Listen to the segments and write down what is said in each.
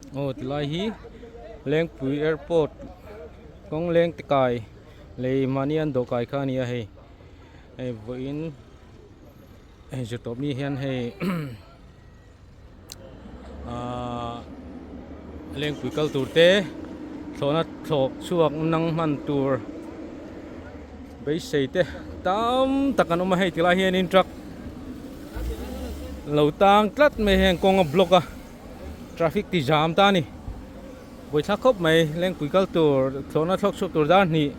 Aw tilai hi Lengpui airport kawng leng te kai lei mahni an dawh kai kha a ni a hei hei vawiin hei zirtawp ni hian hei ahh Lengpui kal tur te thlawhna thlawk chhuak nang hman tur beisei te tam tak an awm a hei tilai hianin truck lo tang tlat mai heng kawng a block a traffic ti jam ta a ni buaithlak khawp mai lengpui kal tur thlawhna thlawk chhuak tur dar hnih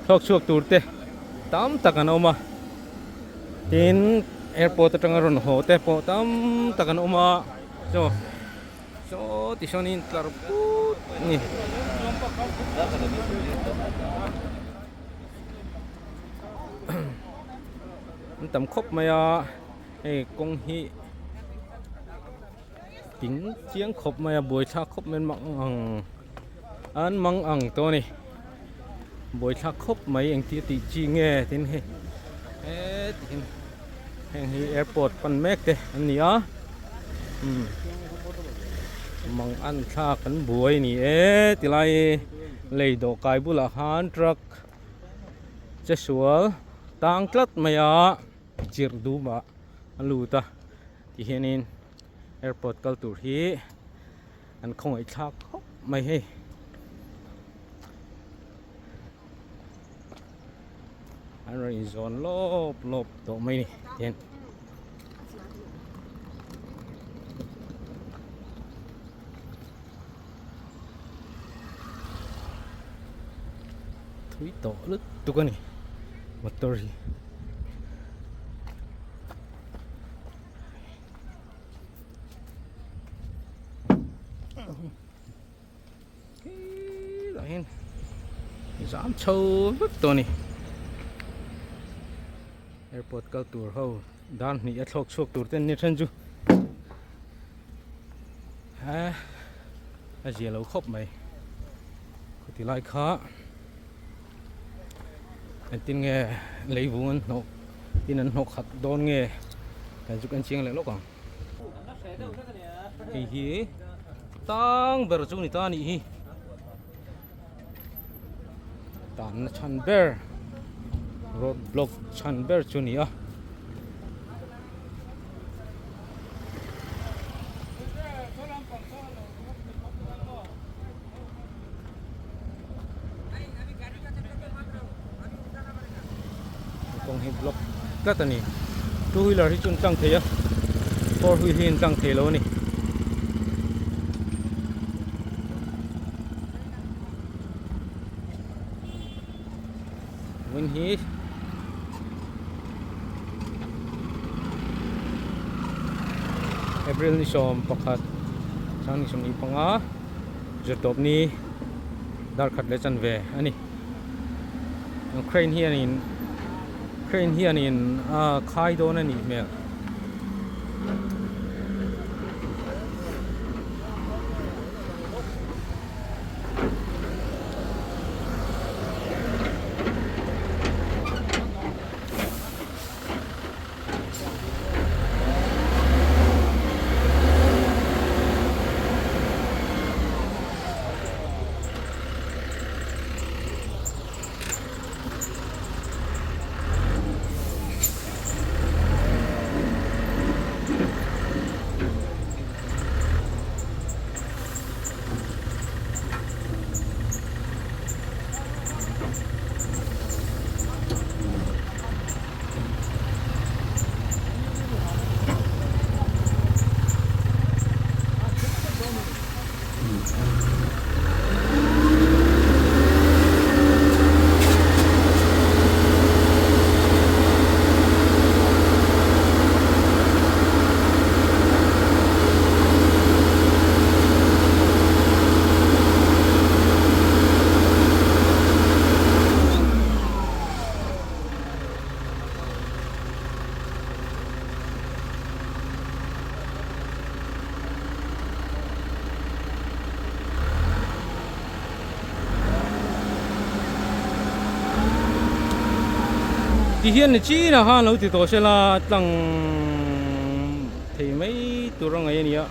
thlawk chhuak tur te tam tak an awm a tin airport atanga rawn haw te pawh tam tak an awm a chaw saw ti sawn in tlar put a ni. An tam khawp mai a hei kawng hi tin chiang khawp mai a buaithlak khawp mai an mang ang an mang ang tawh a ni buaithlak khawp mai engti tih chi nge tin hei heti hian heng hi airport pan mek te an ni a umm mang an thlak an buai a ni e tilai lei dawhkai bulah khan truck che sual tang tlat mai a chirh dum ah a lut a tihianin airport kal tur hi an khawngaih thlak khawp mai hei. An rawn inzawn lawp lawp tawh mai ni tihian. Thui tawh lutuk a ni motor hi. Khilaiah hian zam chho vek tawh a ni airport kal tur ho dar hnih a thlawk chhuak tur te an ni then chu he a zia lo khawp mai khuti lai kha engtin nge lei vung an hnawh tin an hnawh khat dawn nge kan chu kan chiang leh lawk ang hei hi tang ber chu ni ta a nih hi tanna chhan ber road block chhan ber chu a ni a. Kawng hi block tlat a ni two wheeler hi chu an tlang thei a four wheel hi an tlang thei lo a ni. Vawiin hi April ni 11 sang ni 25 zirtawp ni dar khat leh chanve a ni crane hianin crane hianin a khai dawn a nih hmel. Ti hian ni chin ah khan lo ti tawh se la tlang thei mai tur a ngaih a ni a.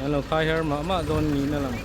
An lo khai her mah mah dawn niin a lang.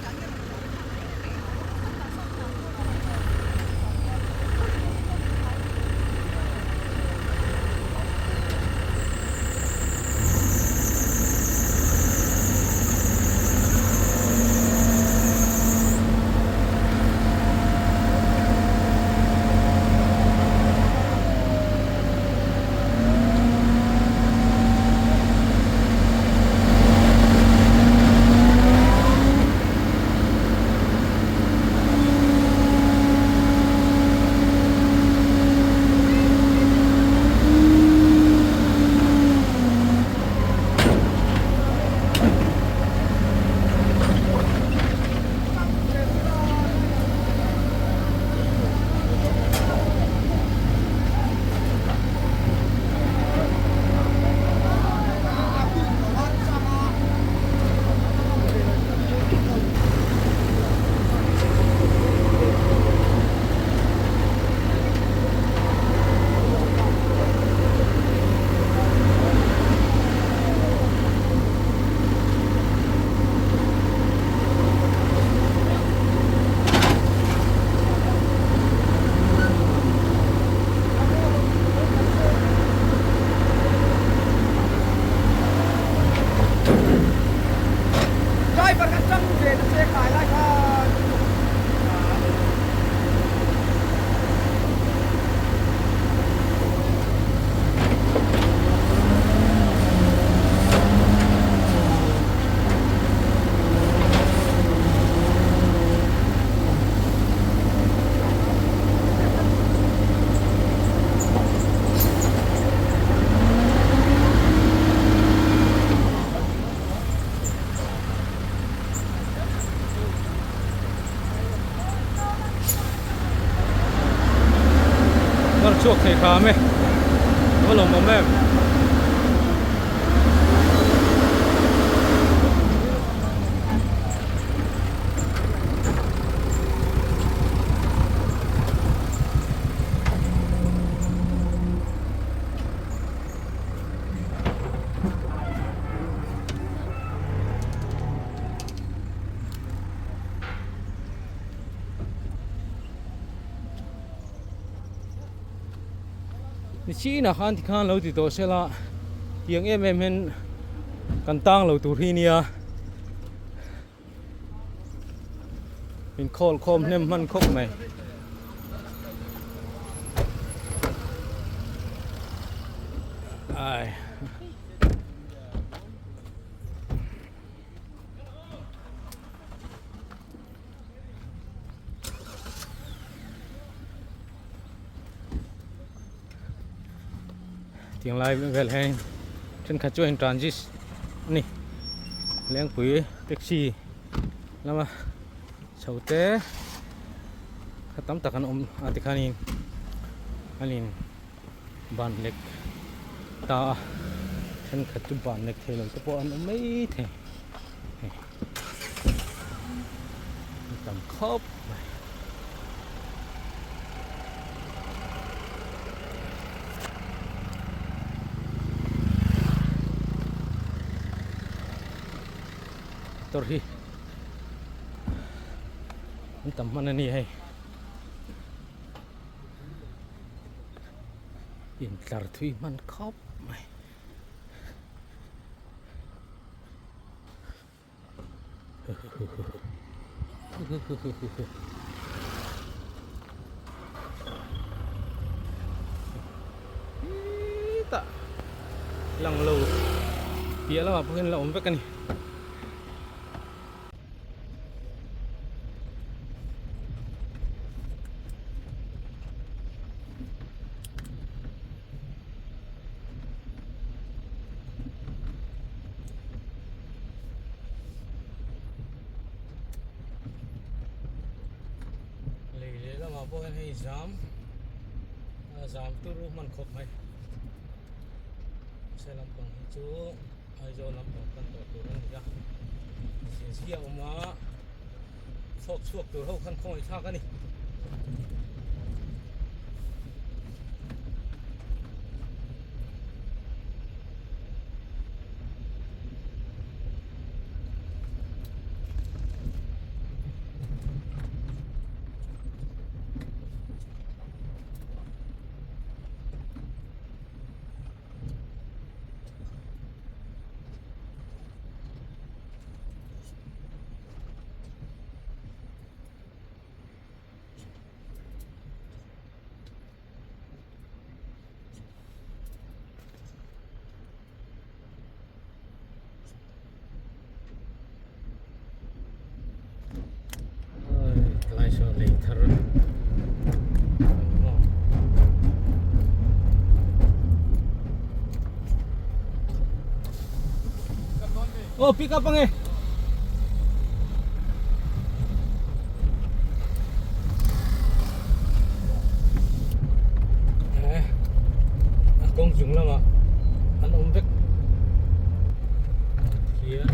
Driver kha tang ve na che kai lai khan. Nawr chhuak thei hram e a va lawmawm em. Chinah khan tikhan lo ti tawh sela tiang em em hian kan tang lo tur hi nia min khawl khawm hnem hman khawp mai. Ai. Tiang lai vel hian thenkhat chu a in transit a ni lengpui taxi lama chho te kha tam tak an awm a tikhanin an in ban lek ta a thenkhat chu ban lek thei lo te pawh an awm maithei hei a tam khawp mai. Motor hi an tam hman a ni hei. Intlar thui hman khawp mai. Tah lang lo piah lamah pawh hian la awm vek a ni. Lei lehlamah pawh hian hei zam a zam turu hman khawp mai se lampang hi chu Aizawl lampang pan tawh tur a ni a zia zia a awm a chhawk chhuak tur ho khan khawngaih thlak a ni. Aw pick up ange. Eh, a kawng chung lamah an awm vek hian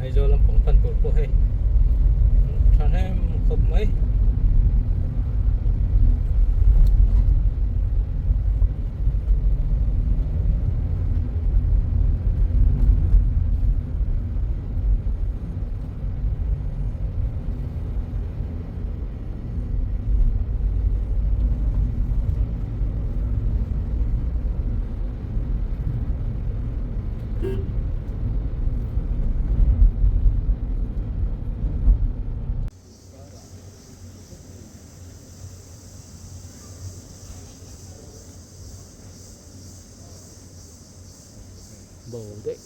Aizawl lampang pan tur pawh hei thahnem khawp mai. Bo daih.